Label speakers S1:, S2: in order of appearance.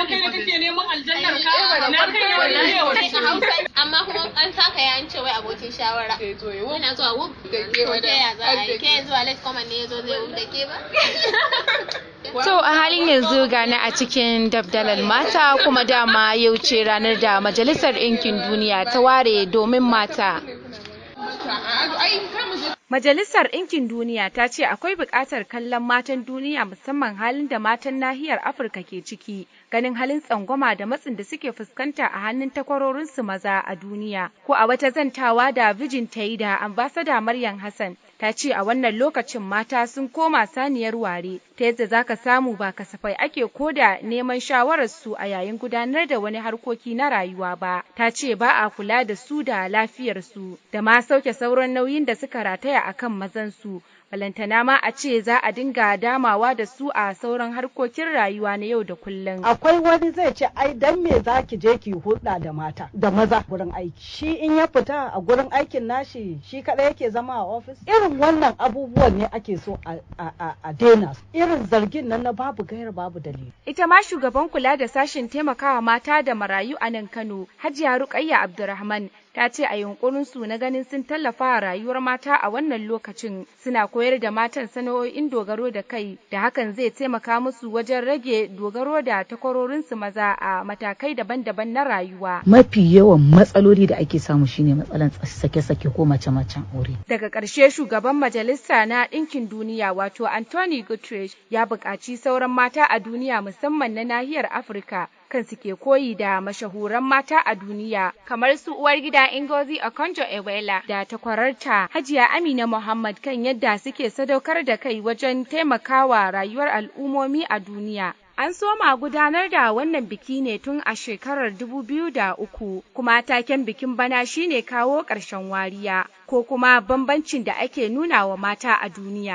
S1: Dama kai da kake neman aljannar ka na kai na wani.
S2: A Hausa, amma kuma an saka ya an ce wai abokin shawara. Yana zuwa wuf, to ke ya za a yi? Ke yanzu late comer ne yazo zai wuf da ke ba?
S3: To, a halin yanzu gani a cikin dabdalar mata, kuma dama yau ce ranar da Majalisar Ɗinkin Duniya ta ware domin mata. Majalisar Ɗinkin Duniya ta ce akwai buƙatar kallon matan duniya, musamman halin da matan nahiyar Afirka ke ciki, ganin halin tsangwama da matsin da suke fuskanta a hannun takwarorinsu maza a duniya. Ko a wata zantawa da Virgin ta yi da Ambasada Maryam Hassan, ta ce a wannan lokacin mata sun koma saniyar ware, ta yadda za ka samu ba kasafai ake koda neman shawararsu a yayin gudanar da wani harkoki na rayuwa ba. Ta ce ba a kula da su da lafiyarsu da ma sauke sauran nauyin da suka rataya a kan mazansu. Balantana ma a ce za a dinga damawa da su a sauran harkokin rayuwa na yau da kullum.
S4: Akwai wani zai ce, "Ai dan me za ki je ki hulɗa da mata da maza gurin aiki?" Shi in ya fita a gurin aikin nashi, shi kaɗai yake zama a ofis. Irin wannan abubuwan ne ake so a daina, irin zargin nan na babu gaira babu dalili.
S3: Ita ma shugaban kula da sashen taimakawa mata da marayu a nan Kano, Hajiya Rukayya Abdulrahman, ta ce a yunkurin su na ganin sun tallafa rayuwar mata a wannan lokacin, suna koyar da matan sana'o'in dogaro da kai da hakan zai taimaka musu wajen rage dogaro da takwarorinsu maza a matakai daban-daban na rayuwa.
S5: Mafi yawan matsaloli da ake samu shine matsalan sake-sake ko mace-macen aure.
S3: Daga ƙarshe, shugaban majalisa na Ɗinkin Duniya, wato Antonio Guterres, ya buƙaci sauran mata a duniya, musamman na nahiyar Afirka, kan suke koyi da mashahuran mata a duniya kamar su uwar gida Ngozi Okonjo-Iweala da takwararta Hajiya Amina Muhammad, kan yadda suke sadaukar da kai wajen taimakawa rayuwar al'ummomi a duniya. An soma gudanar da wannan biki ne tun a shekarar 2003, kuma taken bikin bana shine kawo ƙarshen wariya ko kuma bambancin da ake nuna wa mata a duniya.